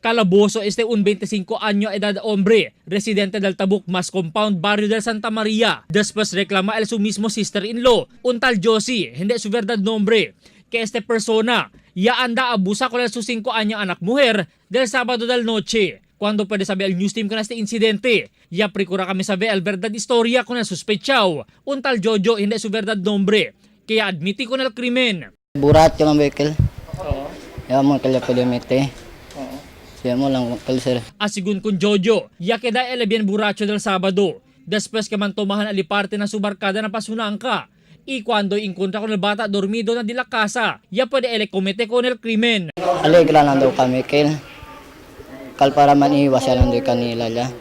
Calabozo este un 25 año edad hombre, residente del Tabuk Mas Compound, Barrio del Santa Maria. Después reclama el su mismo sister-in-law, un tal Josie, hindi su verdad nombre, que este persona ya anda abusa con el su 5 año anak mujer del sábado del noche. Cuando puede saber el news team con este incidente, ya procura kami saber el verdad historia con el sospechao, un tal Jojo, hindi su verdad nombre, kaya admiti con el krimen. Burat ka man Michael. Ya mo kaya pwede mete. Siya mo lang kal sir. Asigun con Jojo, ya queda el bien buracho del sábado. Después que man tomahan aliparte na su barkada na pasunangka. Y cuando encuentra con el bata dormido na di la casa, ya puede ele comete con el krimen. Alegra lang daw kami Michael. Kal para man iwas siya lang doon kanila la.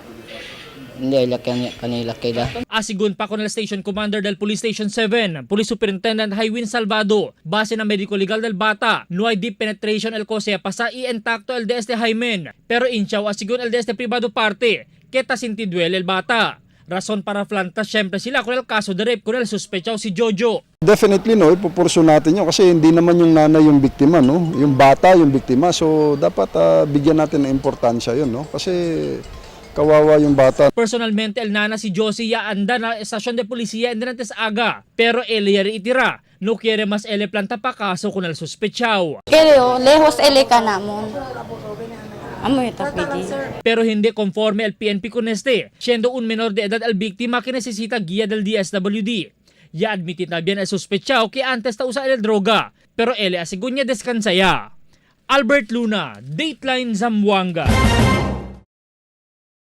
Hindi ila kanila kaya. Asigun pa con el station commander del Police Station 7, Police Superintendent Haywin Salvado, base na medico legal del bata, no hay deep penetration el kose pasa y intacto el de este Jaimen. Pero inchaw asigun el de este privado parte, que ta sintiduele el bata. Rason para planta siyempre sila con el kaso de rape con el sospechaw si Jojo. Definitely no, ipupursue natin yun kasi hindi naman yung nanay yung biktima, no? Yung bata yung biktima. So dapat bigyan natin ng importansya yun, no? Kasi kawawa yung bata. Personalmente, el nana si Josie ya anda na estasyon de policía en Drantes Aga. Pero ele yari itira. No quiere mas ele planta pa kaso con el sospechaw. Creo, lejos ele ka namon. Amo ito pwede. Pero hindi conforme el PNP con este, siendo un menor de edad al víctima que necesita guía del DSWD. Ya admitid na bien el sospechao que antes ta usa el droga, pero ele asegún niya descansa ya. Albert Luna, Dateline Zamboanga.